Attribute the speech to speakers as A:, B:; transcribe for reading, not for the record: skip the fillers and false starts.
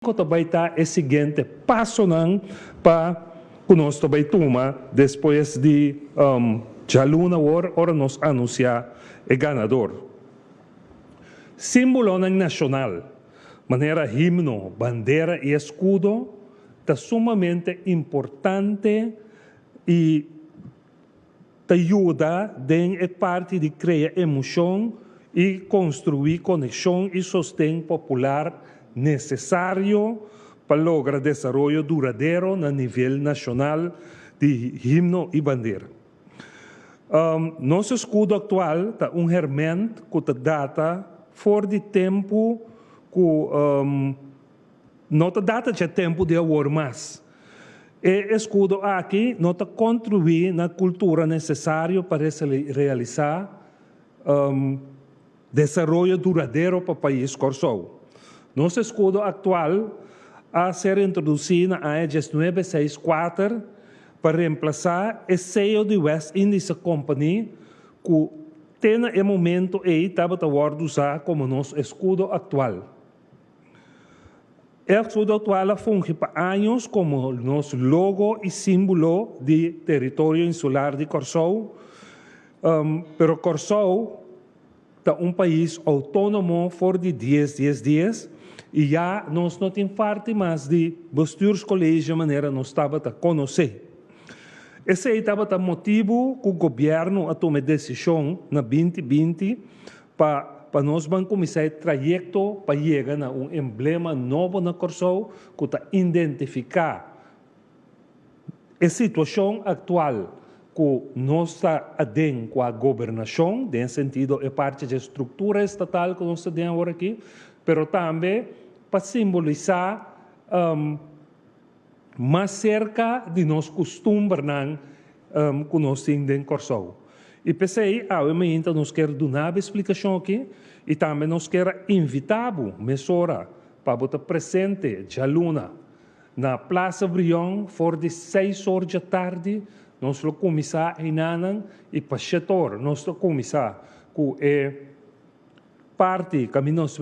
A: Kiko ta bai ta e siguiente pasonan pa ku nos ta bai tuma despues di djaluna awor ora nos anunsiá e ganador. Símbolonan nashonal, manera himno, bandera i eskudo, ta sumamente importante i ta yuda den e parti di krea emoshon i konstruí konekshon i sosten popular nesesario pa logra desaroyo duradero na nivel nashonal di himno i bandera. Nos eskudo aktual ta un hèrmènt ku ta data for di tempu ku no ta data dje tempu di awor mas. E eskudo aki no ta kontribuí na kultura nesesario pa realisá desaroyo duradero pa pais Kòrsou. Nos eskudo aktual a ser introdusí na aña 1964 pa remplasá e seyo di West Indische Company ku te na e momento ei tabata wòrdu usá komo nos eskudo aktual. E eskudo aktual a fungi pa años komo nos logo i símbolo di teritorio insular di Kòrsou, pero Kòrsou ta un pais outónomo for di dies dies dies i ya nos no tin parti mas di Bestuurscollege manera nos tabata konosé. Esei tabata motibu ku gobièrnu a tuma e desishon na 2020 pa nos ban kuminsá e trayekto pa yega na un emblema nobo na Kòrsou ku ta identifiká e situashon aktual ku nos ta aden kua gobernashon, den sentido e parti dje struktura estatal ku nos ta den awor aki, pero tambe pa simbolisá mas serka di nos kustumbernan ku nos tin den Kòrsou. I p'esei awe mainta nos kier duna bo e splikashon aki i tambe nos kier a invitá bo mesora pa bo ta presente djaluna na Plaza Brion for di 6 or djatardi. Nos lo kuminsá einanan i pa 7 or nos lo kuminsá ku e parti kaminda nos.